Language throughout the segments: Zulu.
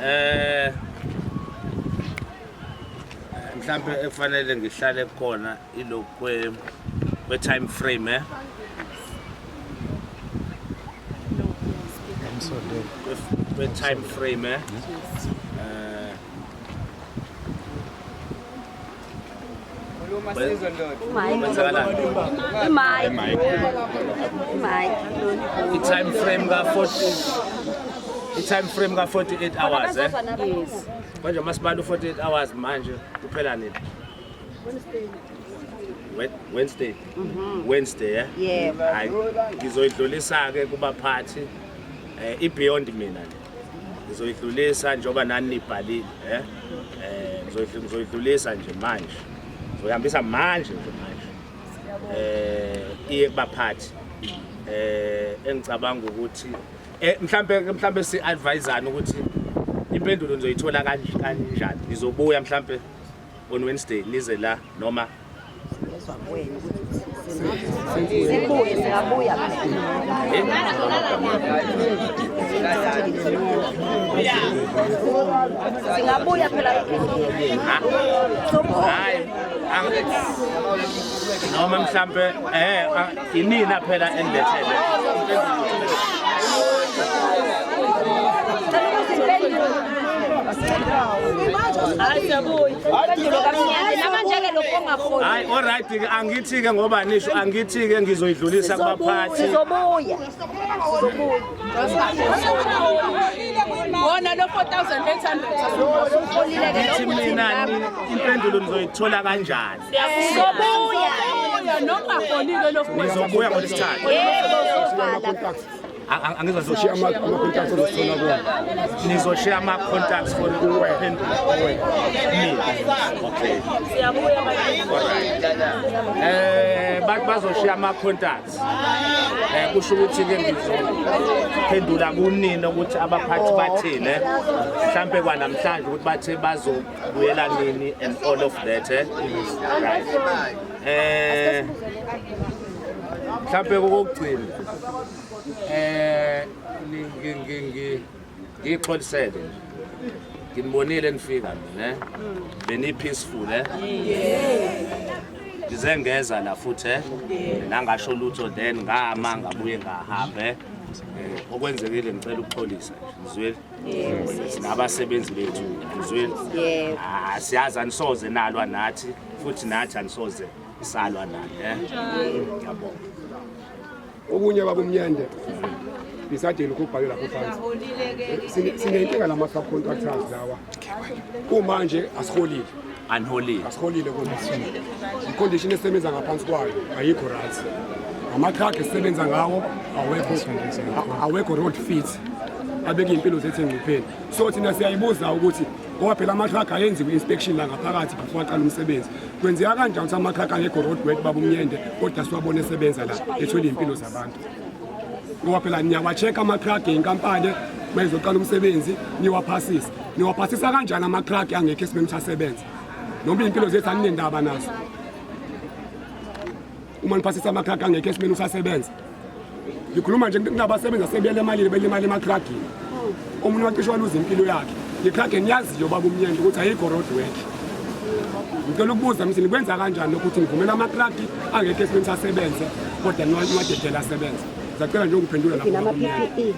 Eh mhlambe ekufanele ngihlale khona ilokhu kwe time frame eh kwe time frame eh eh I-time frame ka-40 i-time frame ka-48 hours eh Yes. Manje masibala u-48 hours manje kuphela nini? Wednesday. Wednesday eh? Yebo. Hayi ngizoyidlulisa ke kubaphathi eh i-beyond mina le. Ngizoyidlulisa njengoba nani nibhalile eh eh ngizoyidlulisa nje manje. Ngizoyihambisa manje nje manje. Eh iye kubaphathi. Eh engicabanga ukuthi eh mhlambe mhlambe si advisana ukuthi impendulo nizoyithola kanjani. Nizobuya mhlambe on Wednesday nize la noma Sibuye singabuya singabuya phela hayi noma mhlambe eh inina phela enilethele Hayi alright ke angithi ke ngoba nisho angithi ke ngizoyidlulisa kubaphathi. Sizobuya. Wona lo 4800 Ufolile ke Ngithi mina impendulo nizoyithola kanjani? Sizobuya. Nongaholile lo Nizobuya ngolesithathu. Yebo sobhala. Angizwa Zoshiya ama-contacts ozosithola kuwona. Nizoshiya ama-contacts for ukuphendula. Mina. Okay. Eh bazoshiya ama-contacts. Eh kusho ukuthi ke ngizophendula kunini ukuthi abaphathi bathini eh? Mhlambe kwanamhlanje ukuthi bathe bazobuyela nini and all of that eh. Right. Eh mhlambe kokugcina eh ngixolisele nje nginibonile nifika mina eh? Beni peaceful eh ngize ngeza la futhi eh nangasho lutho then ngama ngabuye ngahamba eh okwenzekile ngicela ukuxolisa nje ngizwile sinabasebenzi bethu ngizwile ah siyazi anisoze nalwa nathi futhi nathi anisoze salwa nani eh ngiyabonga. Okunye baba uMnyende beside lokhu okubhalwe lapho phansi sinenkinga lama subcontractors lawa kumanje asiholile Aniholile. Asiholile kodwa i-condition esisebenza ngaphansi kwayo ayikho right. Ama-truck esisebenza ngawo awekho awekho road fit, abeka iy'mpilo zethu engcupheni. So thina siyayibuza ukuthi ngoba phela ama-truck ayenziwe i-inspection la ngaphakathi before aqala umsebenzi, kwenzeka kanjani ukuthi ama-truck angekho road work baba uMnyende kodwa siwabone esebenza la ethwele iy'mpilo zabantu? Ngoba phela niyawa-check ama-truck inkampani uma izoqala umsebenzi, niwaphasise. Niwaphasisa kanjani ama-truck angekho esimeni ukuthi asebenze, noma iy'mpilo zethu aninendaba nazo uma niphasisa ama-truck angekho esimeni ukuthi asebenze? Ngikhuluma nje kunabasebenzi asebelemalile belimala ematragini, omunye wacishe waluza impilo yakhe ngetruck eniyaziyo baba uMnyende ukuthi ayikho road work. Ngicela ukubuza mthi nikwenza kanjani lokhu ukuthi nivumela amatruck angekho esimeni sasebenze kodwa niwadedela asebenze? Ngisacela nje ungiphendule lapho baba uMnyende.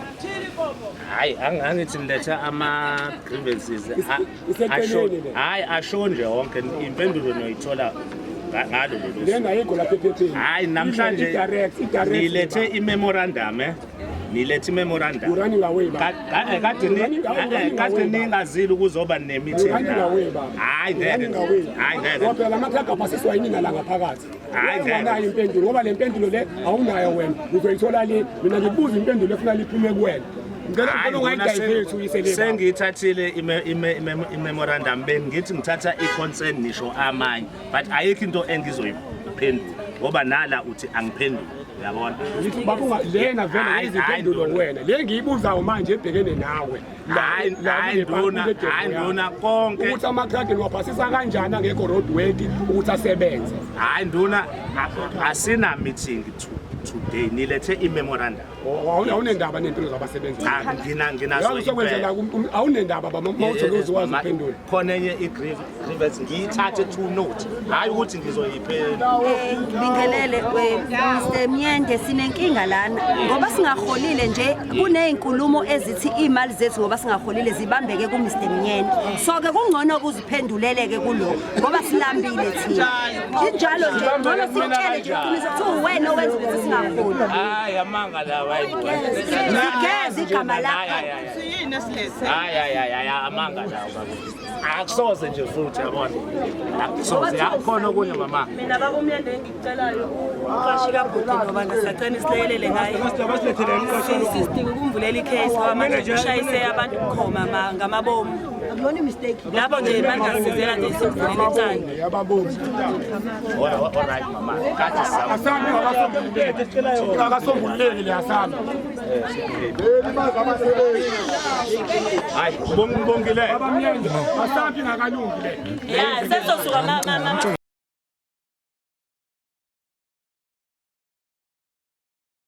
Hayi angithi niletha ama grievances Iseceleni le. Hayi asho nje wonke impendulo noyithola ngalo lolu suku. Lena ayikho lapha ephepheni. Hayi namhlanje I-direct, i-direct. nilethe i-memorandum eh nilethe i-memorandum. You're running away, baba. Kade You're running away, kade baba. ningazile ukuzoba ne-meeting You're running la. away, baba. Hayi You're ngeke. running away. Hayi ngeke. Ngoba phela lama-truck aphasiswa yinina la ngaphakathi. Hayi, ngeke. Unganayo impendulo ngoba le mpendulo le awunayo wena uzoyithola le. Mina ngikubuza impendulo efuna liphume kuwena. Ngicela Hayi, ngicela ungayi-divert uyise le. baba. Sengiyithathile i-memorandum bengithi ngithatha i-concern nisho amanye but ayikho into engizoyiphendula ngoba nala uthi angiphendule uyabona. Ngithi baba lena vele Hayi, izimpendulo hayi, wena. Le ngiyibuzayo manje ebhekene nawe. Hayi, hayi, nduna, hayi, nduna, konke. Ukuthi ama-truck niwaphasisa kanjani angekho road work ukuthi asebenze. Hayi nduna asina meeting today nilethe i-memorandum. Awunendaba ney'mpilo zabasebenzi. Cha, nginazo Yazi usokwenzela impela. awunendaba baba, uma uthi uzokwazi Ma- ukuphendula. Khona enye i-grievance ngiyithathe to note, hhayi ukuthi ngizoyiphendula. Ngibingelele Mr Myende, sinenkinga lana ngoba singaholile nje, kuney'nkulumo ezithi iy'mali zethu ngoba singaholile zibambeke ku-Mr Myende, so-ke kungcono ukuziphenduleleke kulokho ngoba silambile thina. Injalo nje, ngcono sikutshele nje iqiniso, kuthiwa uwena owenza ukuthi singaholi. Hayi, amanga lawa, hayi. Sigeze igama lakho. Hayi, hayi, hayi, hayi, amanga lawa baba. Akusoze nje futhi, yabona, akusoze, akukhona okunye mama. Mina baba uMyende, engikucelayo umqashi kabhuti, ngoba ngisacela isilekelele ngaye. Sidinga ukumvulela i-case ngoba manje ushayise abantu bukhoma ngamabomu. Lapho nje bangasizela nje simvulele icala. Yababomvu. All right mama, kade sizama. Asambi ngakasombululeki, akasombululeki le asambi. Hayi, ngibongile. Baba Myende, asambi ngakalungi le. Ya, sesosuka.